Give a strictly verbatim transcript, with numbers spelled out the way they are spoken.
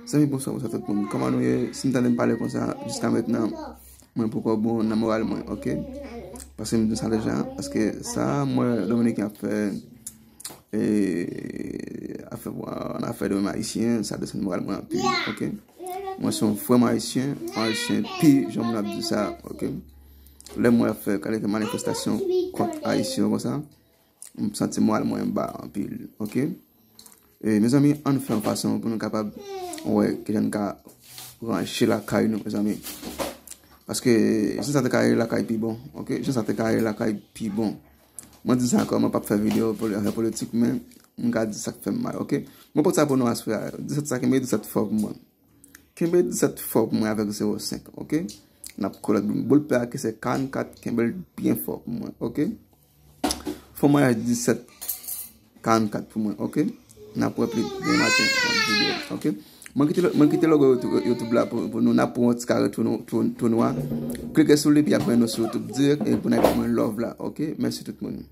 Zanmi, bonswa, bonswa tout moun. Kòman nou ye? Si n tande m pale konsa, jiska mentnan, mwen poko bon nan moral mwen, oke? Paske m di sa deja, paske sa, mwen, Dominiken ap fè, e, ap fè, an afè de menm Ayisyen, sa desann moral mwen anpil, oke? Mwen se yon frè mwen Ayisyen, Ayisyen pi, jan moun ap di sa, oke? Lè mwen ap fè kalite manifestasyon kont Ayisyen konsa, m santi moral mwen ba anpil, oke? E, mezanmi, ann fè yon fason pou nou kapab wè kijan n ka ranje lakay nou, mezanmi. Paske jan sa te ka ye lakay pi bon, oke? Jan sa te ka ye lakay pi bon. Mwen di sa ankò, mwen p ap fè videyo poli-, afè politik, men m ka di sa k fè m mal, oke? Mwen pote sa pou nou aswè a. Disèt sa, kenbe disèt fò pou mwen. Kenbe disèt fò pou mwen avèk zewo senk, oke? N ap kolòt boul pè a ki se karannkat, kenbe l byen fò pou mwen, oke? Fè mwen disèt karannkat pou mwen, oke? N ap wè pli demen maten nan videyo, oke? Mwen kite lo-, mwen kite logo YouTube, YouTube la pou, pou nou, n ap pran yon ti kare tou nou, tou, tou nwa. Klike sou li, epi ap mennen nou sou YouTube dirèk, e pou n al ban mwen love la, oke? Mèsi tout moun.